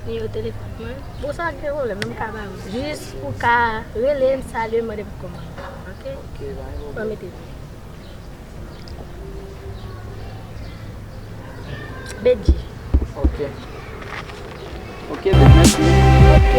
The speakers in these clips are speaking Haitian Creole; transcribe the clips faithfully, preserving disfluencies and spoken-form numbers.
Nimewo telefòn mwen. Bon, sa gen pwoblèm, menm ka ba ou. Jis pou ka rele m, salye m, mande pou kòman. Ok? Ok, ba, mete. Bedji. Ok. Ok, ben, mèsi. Ok.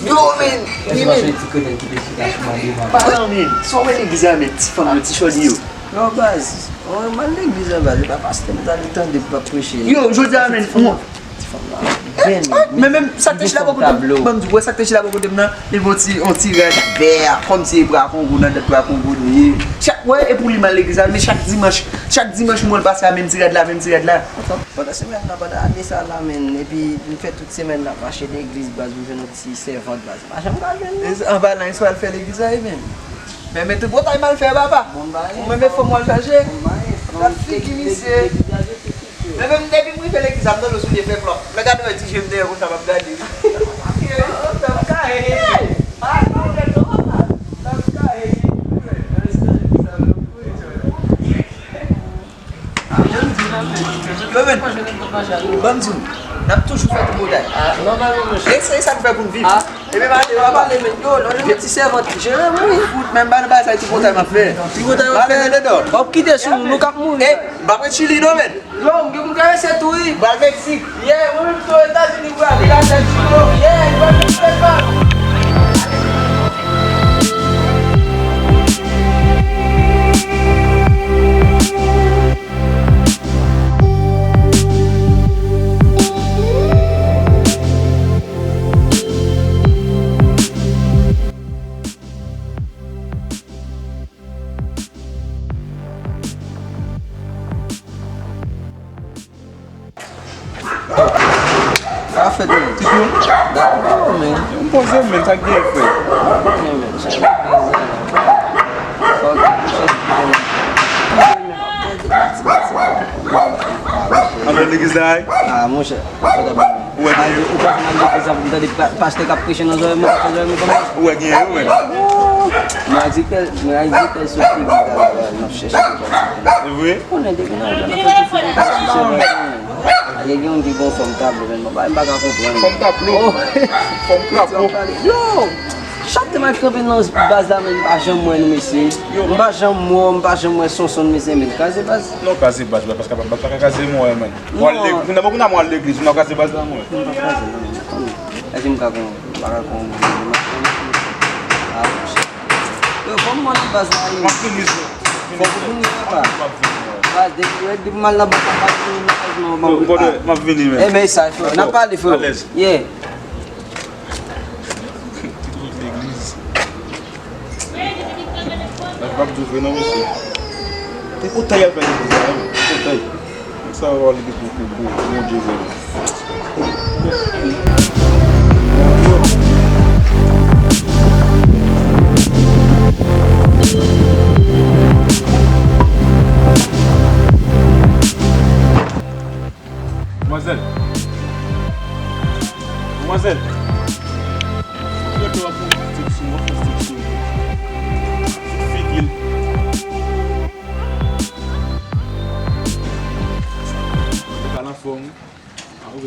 Yo, men! Wi, men! Paran, men! Sa w wè legliz la, men? Ti fanm yo, ti chòlè yo. Yo, baz, mwen, m al legliz la, baz. E pa pastè m t al tande pou l ap preche. Yo, jodi a, men! Ti fanm la. Men menm sa k te chita bò kote m, ban m di w, wè sa k te chita bò kote m nan, li gen yon ti, yon ti rad vè, kòmsi e bra Kongo, nan dat bra Kongo li ye. Chak, wè, e pou li m al legliz la, men chak dimanch, chak dimanch m wè l pase a menm ti rad la, menm ti rad la. Pandan semèn nan, pandan ane sa la, men, epi m fè tout semèn nan ap mache legliz, baz, m jwenn yon ti sèvant, baz. M pa janm ka jwenn, non. Anba la, sa w al fè legliz la, wi, men. Men, men tout bòtay m al fè, papa. Ou menm e fanm w al chache. Gad figi misye. Men menm depi m rive legliz la, m tande w sou de fè klòp. Lè gade wè ti je m dèyè konsa, m ap gade. Yo, men, ban m di w, n ap toujou fè tout bòtay. E se sa n fè pou n viv. Epi m ale, papa. Yo, lè w jwenn ti sèvant, jere m, wi. Fout, men m pa nan bagay sa, ti bòtay m ap fè. Ti bòtay w ap fè? W ap kite sou nou, nou k ap mouri. M ap ret chili non, men. Yo, m gen pou m karese tou, wi. Pral Meksik. Yeah, mwen menm tou Etazini, bra. Li la tèt chino. Yeah, li pral Meksik, bra. Sa fèt, men. Ti tou? Dakò, men. M poze, men, sa k gen, frè? Men, men, sa k gen, men. Fòk, fòk, men. Antre legliz la, wi? Ah, monchè. Ou wè ki ou pa fè mal de egzanp, m tande pa- pastè k ap preche nan zòrèy mwen, pastè zòrèy mwen kòman? Ou wè gen yo, men. Mwen ak Zipèl, mwen ak Zipèl sou figi, m ap chèche. Se vre? Konnen depi nan zòn nan fè ti figi, sou sèvant mwen. Gen yon ki gon fòm tablo, men mwen pa, m pa ka konprann. Fòm tablo? Fòm krapo? Yo! Chak te m ap kanpe nan baz la, men m pa janm wè nou, mesye. M pa janm wè w, m pa janm wè Sonson, mesye, men kraze baz. Non, kraze baz, baz pa ka, baz pa ka kraze mwen, men. Mwen al legliz, moun nan, moun nan, mwen al legliz, moun nan kraze baz la, mwen. Mwen pa kraze, non, men. Èske m ka kon, m pa ka kon, ah, monchè. Yo, fò m mande baz la, yo. M ap vini, fò m vini. Fò m vini, papa. M ap vini, mwen. Baz, depi, depi m al nan baz la, m ap vini nan baz, non, m ap, brother, m ap vini, men. E, men sa, frè. N ap pale, frè. Alèz. Yeah. Tout legliz. Baz pa p di w vre non, mesye. Te kontan y al fè legliz la, wi. Te kontan. Sa va li gen pou, pou, pou Bondye vre. Manmzèl. Manmzèl. Fòk yo te wè pou stik sou mwen, fò stik sou mwen. Figi l. Ou pa nan fòm, wi. A, ou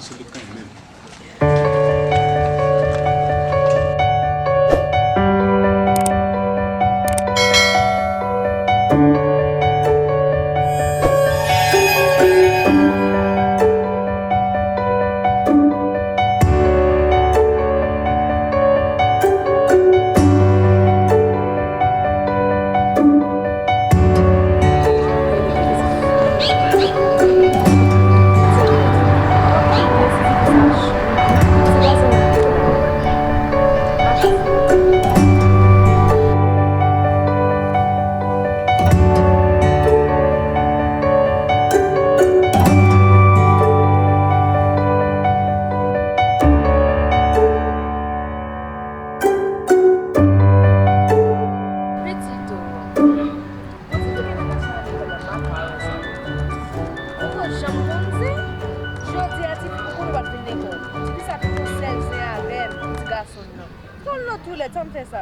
Gason nan. Konn nan toulèt, sa m fè sa.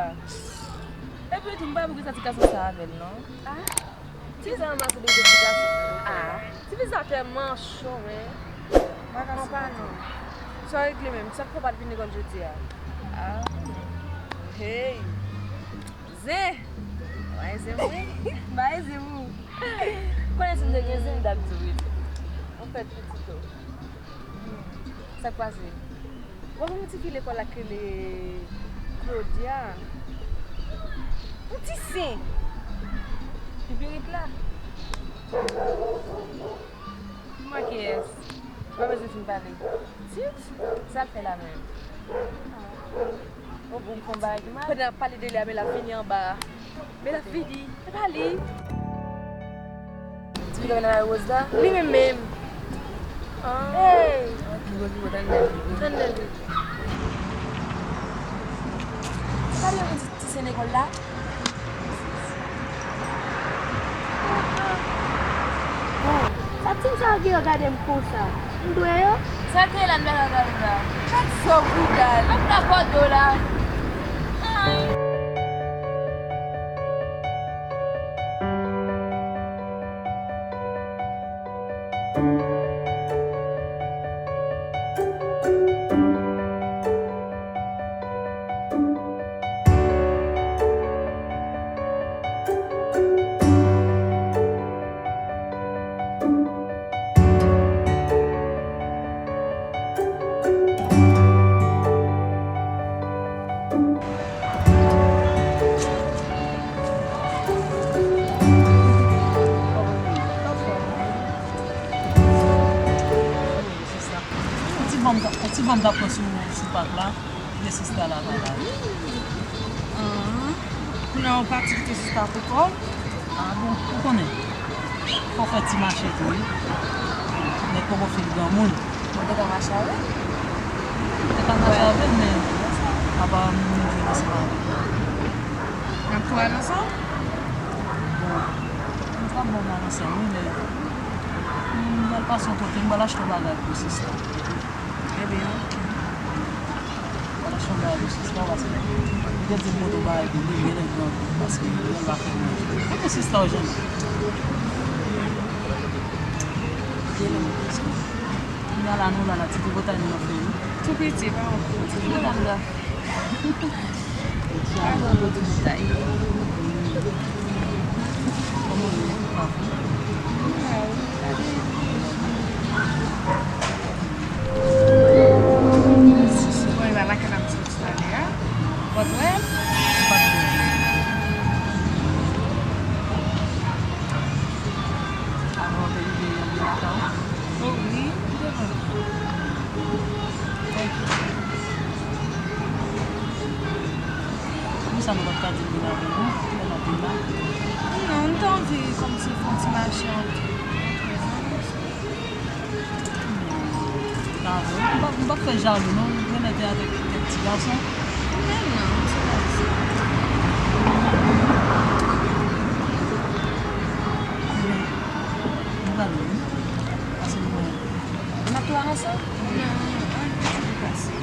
Epi tou, m pa pou ki sa ti gason sa avè l, non. Ah, ti sa ranmase de ti gason. Ah, ti fi sa fè manchon, men. Bagay sa pa non. Sa regle menm, sa k fè w pa t vin lekòl jodi a? Ah, hey. Zen! Bay zen, wi. Bay zen, wi. Konnen si m te gen zen, m t ap di w, wi. Anfèt, pitit ou. Hmm. Sa k pase? W ap yon ti fi lekòl la k rele Claudia. Yon ti sen. Pipirit la. Mwen kiyès? Ou pa bezwen fin pale. Tit? Sa l fè la menm? O bon, m fè yon bagay ki mal. Pandan n ap pale de li a, men l ap vini anba a. Men l ap vini. Se pa li. Ti fi k ap nan lari woz la? Li menm menm. Ah. Hey! Li gwo, li gwo, tann li. Tann li. Gade yon ti, ti sen lekòl la. Sa ti sa yo gen yo gade m konsa. M dwe yo? Sa te la n pa ka gade w la. Gad sa w boudal. Mwen pa dakò do la. Ay. Ti van m t ap pran sou, sou pak la. Epi sista la pa la. Ahn. Kounye a w pati kite sista pou kò w? Ah bon, ou konnen. Fò w fè ti mache tou, wi. Nèg poko fin granmoun. Mwen te ka mache avè l. Ou te ka mache avè l, men apa m vin ansanm avè l. N ap tou al ansanm? Bon, m t ap bon m al ansanm, wi, men m pral pase yon kote, m pral achte yon bagay pou sista. Ebyen, oke. Wala, se yon bagay de sista, paske li te di m pote yon bagay pou li, li genlè gran, paske li pa fè manje. Kote sista w, Jeanne? Genlè mwen konnen. Kounye a la, nou la, la, ti tripotay nou ap fè, wi. Tou piti, pa wont. Ti tripotay nou la. Bon, e pa lakay la m soti talè a. Ou pa t wè l? Ou pa t wè l. Avan w te rive, yon byen lakay ou? O wi, m te wè l. Poukisa nou pa t ka di m vin avè nou? Kilè n ap vin la? Non, m te anvi kòmsi fè yon ti mache ant, ant zanmi. M pa, m pa fè jalou non, m genlè te avèk kèk ti gason. Men non, m ti gason. M prale wi. Pase m wè. N ap tou al ansanm? Non, ann piti pase.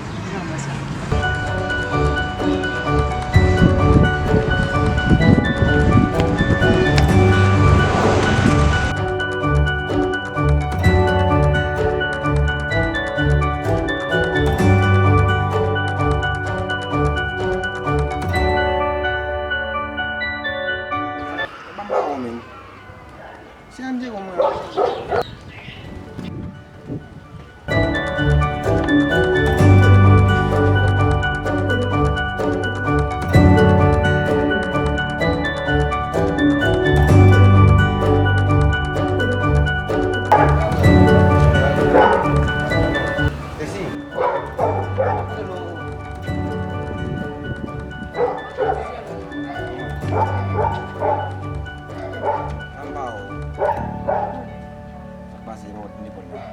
Ban m pawòl menm. Se Andye konn mwen. Anba w. Sa k pase, mwen, mwen, mwen.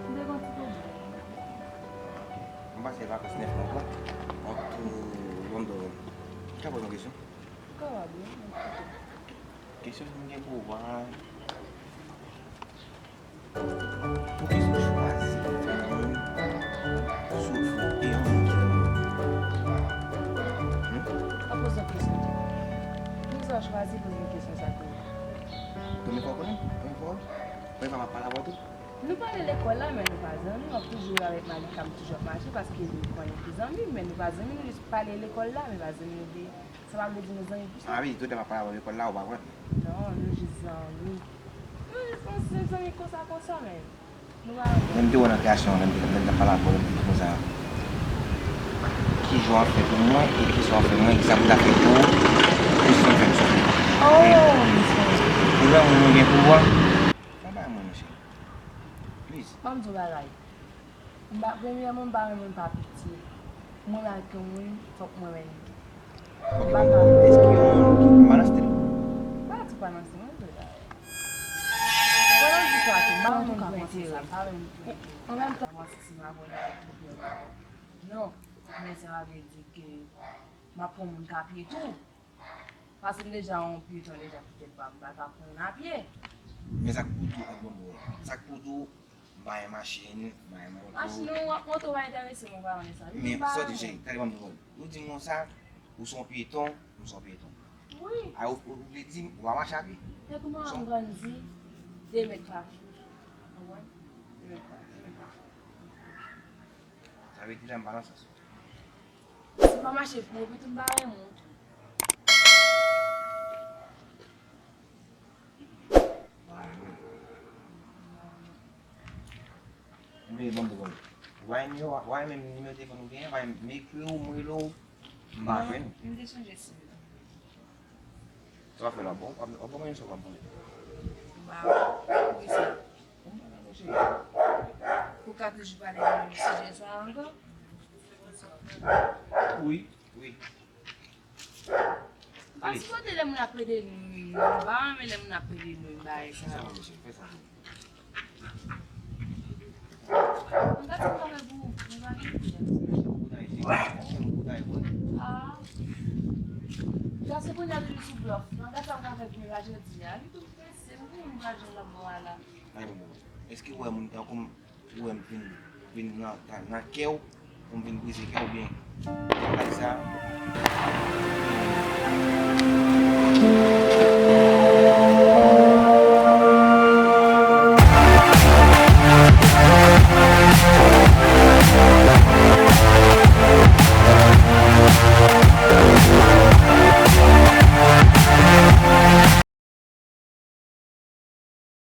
M te gen yon ti pwoblèm. M pase vakans nèf mwa, ant London. M ka poze yon kesyon? Kapab, wi. Kesyon m gen pou ou a, poukisa w chwazi fè lanmou sou fon e yon moun ki renmen w? Pase poze m kesyon sa tou. Premye fwa w konnen? Premye fwa w wè? Premye fwa m ap pale avè w tou? Nou pale lekòl la, men nou pa zanmi. W ap toujou avèk Malika, m toujou ap mache, paske li konnen ki zanmi m, men nou pa zanmi, nou jis pale lekòl la, men pa zanmi nou vle. Sa pa vle di nou zanmi pou sa. Ah wi, tout lè m ap pale avè w lekòl la, ou pa kwè? Non, nou jis zanmi. Nou jis yon senp zanmi konsa, konsa, men. Men m te wè nan reyaksyon w, lè m te, lè m t ap pale avè w, lè m te di konsa, ki jan w ap fè pou mwen, e ki sa w ap fè mwen, ki sa pou ta fè pou ou, pou si w fè m soufri. Oh, m sonje. Ou wè moun mwen gen pouvwa? Fè bay mwen, monchè. Please. Ban m di w bagay. M pa, premyèman, m pa renmen moun pa piti. Mwen menm ak yon moun, fòk mwen renmen. Ok, men èske yon moun ki pa nan stil? Pa di pa nan stil, mwen vle bagay. Mwen nan di sa tou, m pa renmen moun pran enterè. An menm tan, mwen si se pa bon nan twouble. Non, men sa pa vle di ke m ap pran moun k a pye tou. Paske m deja yon pyeton deja, poutèt pa m pa ka pran moun a pye. Men sa k pou di w ak bon bagay. Sa k pou di w, m pa gen machin, m pa gen moto. Machin ou ak moto pa enterese m, ou pa renmen sa. Men sa w di, cheri, tande ban m di w. Ou di m konsa, ou se yon pyeton, m se yon pyeton. Wi. A, ou, ou vle di m, ou pa mache a pye? Se kouman m grandi, de mèt pa pye. Konprann? De mèt pa pye. Sa vle di la m pa nan sans ou. Si m pa mache pou ou, pitit m pa renmen w. Ou vle ban m telefòn. Ou pa gen nimewo, ou pa gen menm nimewo telefòn ou genyen, ou pa gen, m ekri w, m rele w, m pa jwenn ou. Non, m te chanje sim nan. Sa w ap fè la, bon, w ap, w ap ban mwen yon sèl w ap ban mwen. Ba, poukisa? Bon, m pa nan cheri. Ou ka toujou pale de menm sijè sa a ankò? Wi, wi. Paske kote lè moun ap rele nou, nou pa renmen lè moun ap rele nou, bagay sa yo. Fè sa, mesye, fè sa. Mwen gade sa m ka fè pou ou, mwen pa gen pwoblèm. Ah. Sa se kounye a toujou sou blòf. Mwen gade sa m ka fè pou mwen pa jodi a. Li tou prese, mwen gen yon lajan nan bò a la. Èske w wè moun tankou m, ou wè m vin, vin nan, nan, nan kè w, pou m vin brize kè w byen? Bagay sa,